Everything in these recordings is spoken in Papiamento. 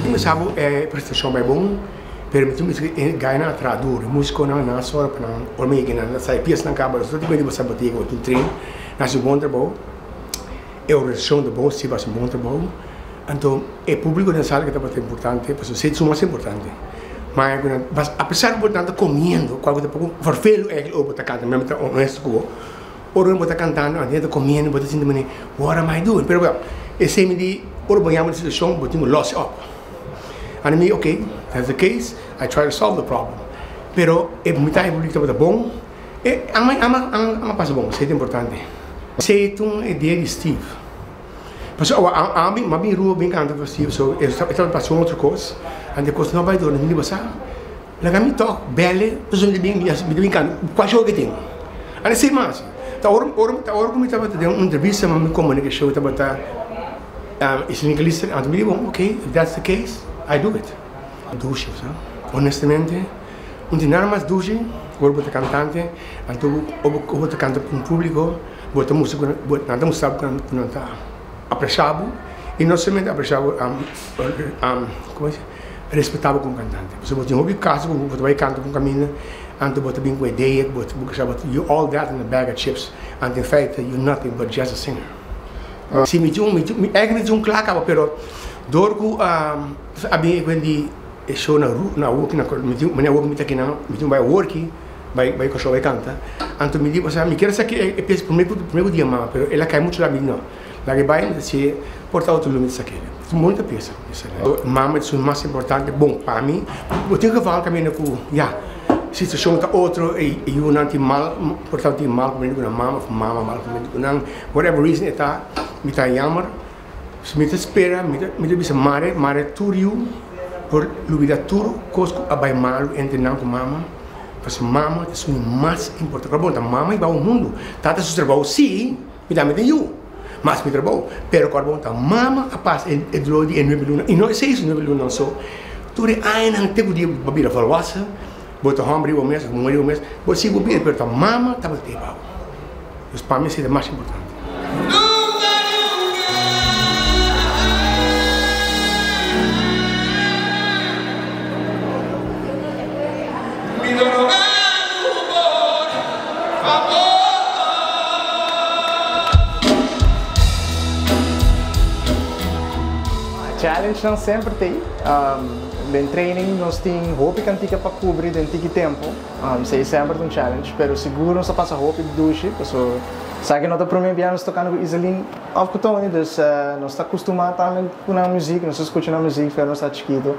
Mi sa bo e presentacion bai bon, pero mi tin bisa e gainan a traha duro, e musiconan nan a sora pa nan ora mi yega nan a sa e piesanan caba, nos no tin bo sa botica bo tin train, nan haci un bon trabou, e organisacion ta bon, si bo haci un bon trabou, anto e publico den sala ke tabata importante, pasobra esey ta su mas importante, ma apesar ku bo nan ta comiendo, cual ku ta poco vervelu eigenlijk ora bo ta canta, mi ta honesto ku bo. Ora bo ta kantando antes ta komiendo bo ta sinti manera what am I doing pero esei mi di ora bo yama di situashon bo tin ku los e op anto mi di ok that's the case I try to solve the problem pero e mitad e publico tabata bon e ama ama ama pasa bon esei ta importante esei ta un idea di Steve pasobra awa ami mi a bin Aruba bin kanta pa Steve so e tabata pasa un otro kos anto e kos no a bai dor mi di bo sa. Laga mi tok belle pasobra mi ta bin mi ta bin kanta kua show ke tin a esei mas ta ora ora ta ora ku mi tabata den un entrevista ma mi komunikashon tabata Islin Calister anto mi di bon ok if that's the case I do it dushi sa honestamente no tin nada mas dushi ora bo ta kantante anto bo bo ta kanta pa un publiko bo ta mustra ku nan ta mustra bo ku nan ta apresha bo i no solamente apresha bo komo se. Respetá bo komo kantante. Pasobra bo tin hopi kaso ku bo ta bai kanta ku un kaminda, anto bo ta bin ku idea ku bo ta buka sa bo you all that in a bag of chips, anto in feite you nothing but just a singer. Si mi tin un mi tin mi eigenlijk mi tin un kla kaba pero dor ku a bin e kuen di e show na ru na awoki na mi tin manera awoki mi ta kinan mi tin bai aworki bai bai Kòrsou bai kanta anto mi di osea mi kier sa ki e pies prome ku prome ku dia mama pero el a kai muchu laat mi di no laga e bai mi ta si'e por ta otro luna mi ta sak'e. Mooi ta piensa mama esun mas importante bon pa mi bo tin geval caminda cu ya situacion ta otro e yunan tin mal por ta tin mal comida cu nan mama of mama mal comida cu nan whatever reason e ta mi ta jammer mi ta spera mi ta bisa mare mare tur yu por lubida tur cos cu a bay malo entre nan cu mama pasobra mama ta esun mas importante bon ta mama y bao mundo tata su trabao si mi tambe tin yu. Mas mi trabou. Pero kòrda bon ta mama a pasa e doló di e nuebe luna, i no e seis nuebe lunanan so, tur e añanan te ku dia bo bira volwassen, bo ta hòmber riba bo mes òf muhé riba bo mes, bo sigui bo bida, pero ta mama tabata te bou. Dus pa mi esei ta mas importante. Challenge nan semper t'ei. Den training nos tin hopi kantika pa kubri den tiki tempu. Esei semper ta un challenge, pero sigur nos a pasa hopi dushi paso sa ke no ta prome bia nos tokando ku Iselin of ku Tony, dus nos ta kustumá tambe ku nan muzik, nos ta skucha nan muzik for nos ta chikitu.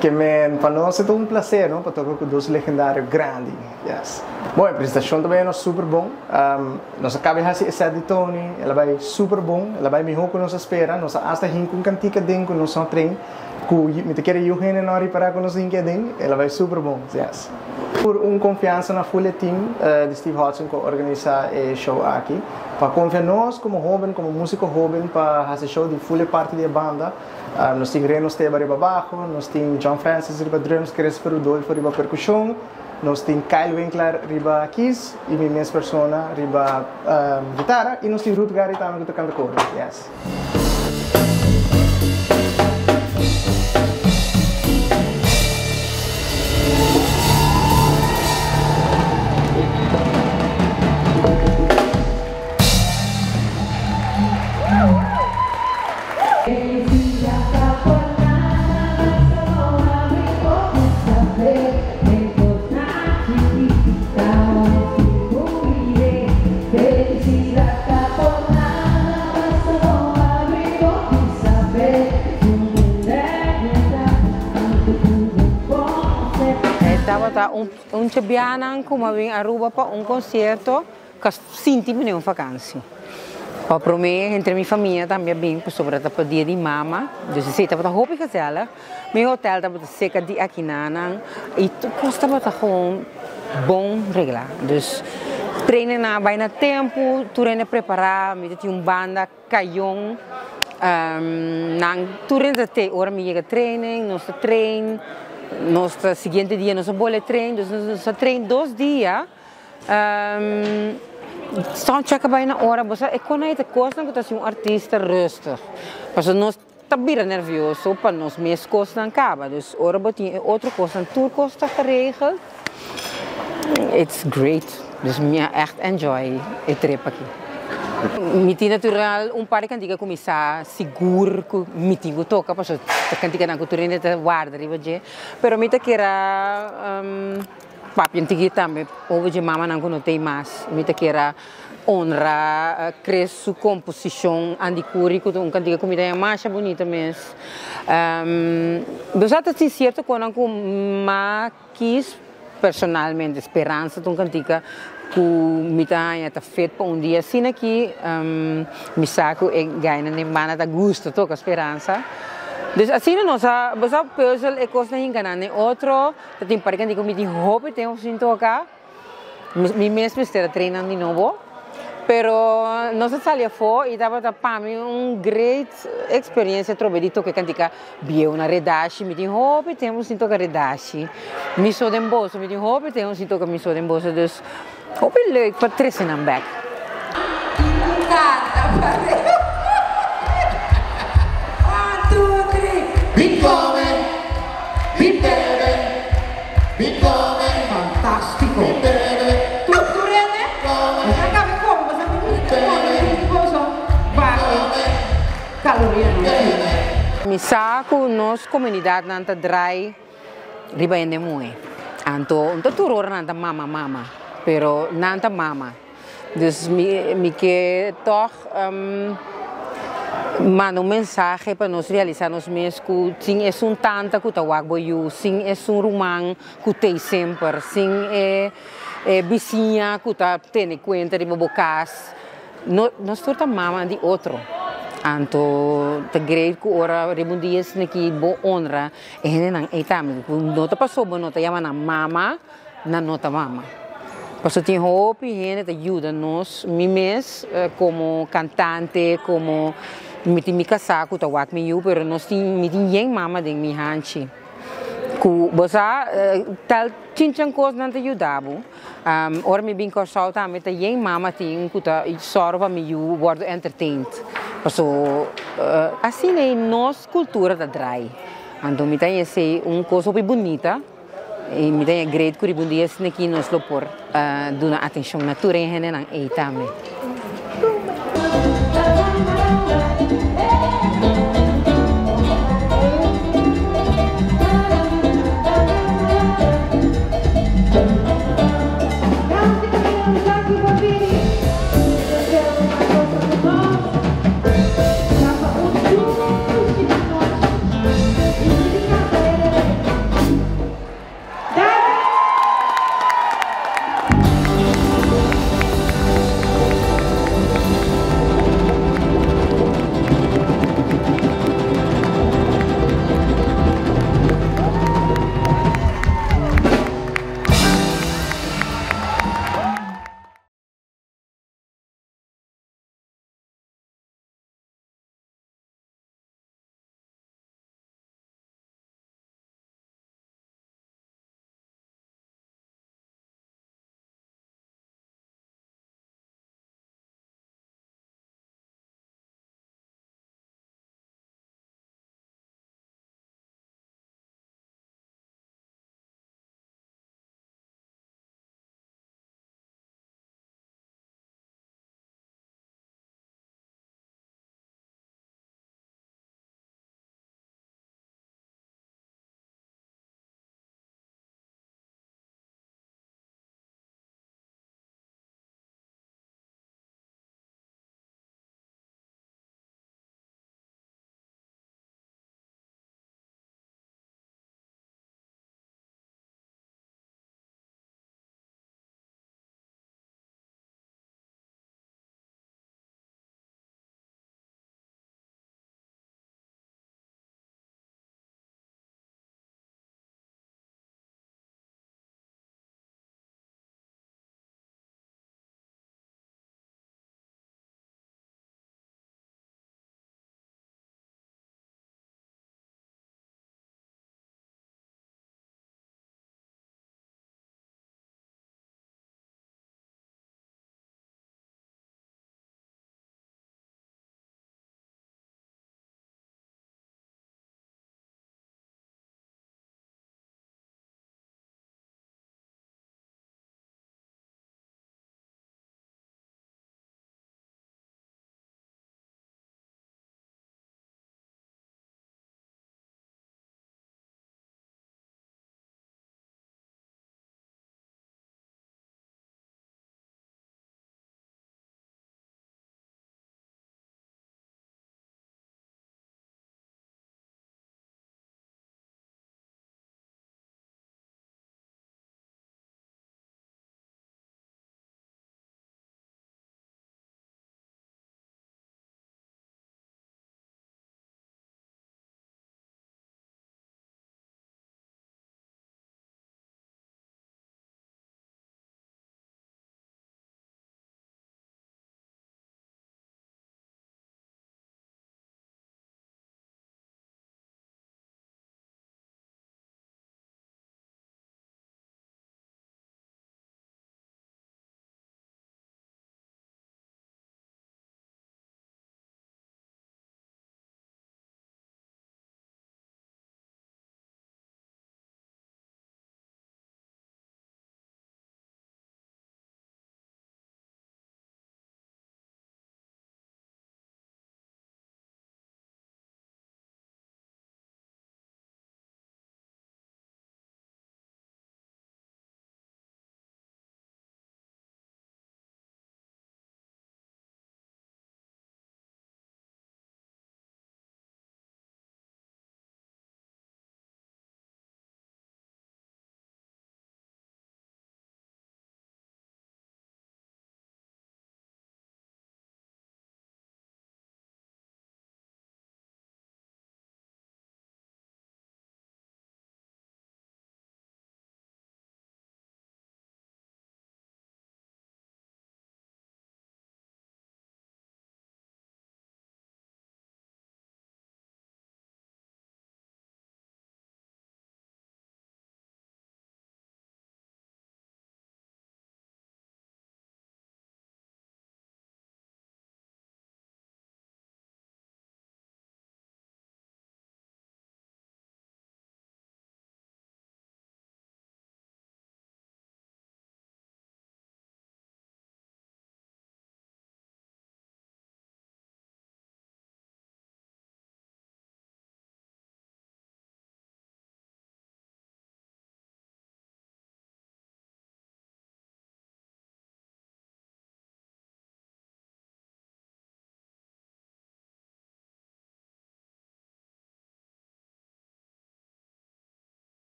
Ke men pa nos e ta un plaser no pa toka ku dos legendario grandi. Yes. Bon, e presentacion ta bayendo super bon. Nos a caba di haci e set di Tony, el a bay super bon, el a bay miho cu nos a spera. Nos a hasta hinca un cantica den cu nos no train, cu mi ta kere yu hende no a ripara cu nos a hinca aden. El a bay super bon, yes. Por un confiansa na full e team di Steve Hodson cu a organisa e show aki, pa confia nos como hoben, como musico hoben pa haci show di full e parti di e banda. Nos tin Reno Steba riba bajo, nos tin John Francis riba drums, Christopher Rudolfo riba percusion. Nos tin Kyle Winkler riba keys y mi mes persona riba gitara y nos tin Ruth Gary tambe cu ta canta coro. Yes. Tabata un chebianan ku a bin Aruba pa un konsierto. Ka sinti mi den un vakansi. Pa prome entre mi famia tambe a bin pasobra ta pa dia di mama, dus esei tabata hopi gezellig. Mi hotel tabata seka di akinanan i tur kos tabata gewoon bon regla. Dus treinennan a bai na tempu, tur hende a prepara, mi ta tin un banda kayon, nan tur hende ta te ora mi yega training, nos ta train, nos ta siguiente dia nos a bole train, dus nos a train dos dia. Soundcheck a bai na ora, bo sa e kon ei ta kosnan ku ta hasi un artista rustig. Pasobra nos ta bira nervioso pa nos mes kosnan kaba. Dus ora bo tin e otro kosnan tur kos ta geregeld, it's great. Dus mi a ègt enjoy e trip aki. Mi tin natural un par di kantika ku mi sa sigur ku mi tin ku toka pasobra ta kantikanan ku tur hende ta warda riba dje. Pero mi ta kere Papia tiki tambe over dje mamanan ku no tei mas. Mi ta kier a honra Chris su komposishon Andikuri ku ta un kantika ku mi ta haña masha bunita mes. Bo sa ta tin sierto konan ku m'a kis personalmente. Speransa ta un kantika ku mi ta haña ta fit pa un dia asina aki. Mi sa ku e gainan den banda ta gusta toka Speransa. Dus asina nos a bo sa pùzel e kosnan hinka nan den otro. Ta tin parke di ku mi tin hopi tempu sin toka. Mi mes mester a train di nobo. Pero nos a sali afó i tabata pa mi un great experiencia atrobe di toka e kantika bieu na redashi. Mi tin hopi tempu sin toka redashi. Mi so den boso, mi tin hopi tempu sin toka mi so den boso. Dus hopi leuk pa trese nan bek. One, two, three. Bin come, bin bebe, bin come. Fantástico. Bin bebe. Tur tur hende? Come. Boso a caba come, boso a bin come, bin boso bahe caloria nan tur. Mi sa ku nos komunidatnan ta drai riba hende muhe. Anto no ta tur ora nan ta mama mama, pero nan ta mama. Dus mi mi ke tòg manda un mensahe pa nos realisá nos mes ku sin esun tanta ku ta wak bo yu, sin esun ruman ku t'ei semper, sin e e bisiña ku ta tene kuenta riba bo kas. No nos tur ta mama di otro. Anto ta great ku ora riba un dia esaki bo honra e hendenan ei tambe ku no ta pasobra bo no ta yama nan mama, nan no ta mama. Pasobra tin hopi hende ta yuda nos, mi mes komo kantante, komo mi tin mi kasá ku ta wak mi yu, pero nos tin mi tin yen mama den mi hanchi ku bo sa tal chinchan kos nan ta yuda bo. Ora mi bin Kòrsou tambe ta yen mama tin ku ta sòru pa mi yu wòrdu entertained. Paso asina ei nos kultura ta drai. Anto mi ta esei un kos hopi bunita i mi ta haña great ku riba un dia asina aki nos lo por duna atenshon na tur e hendenan ei tambe.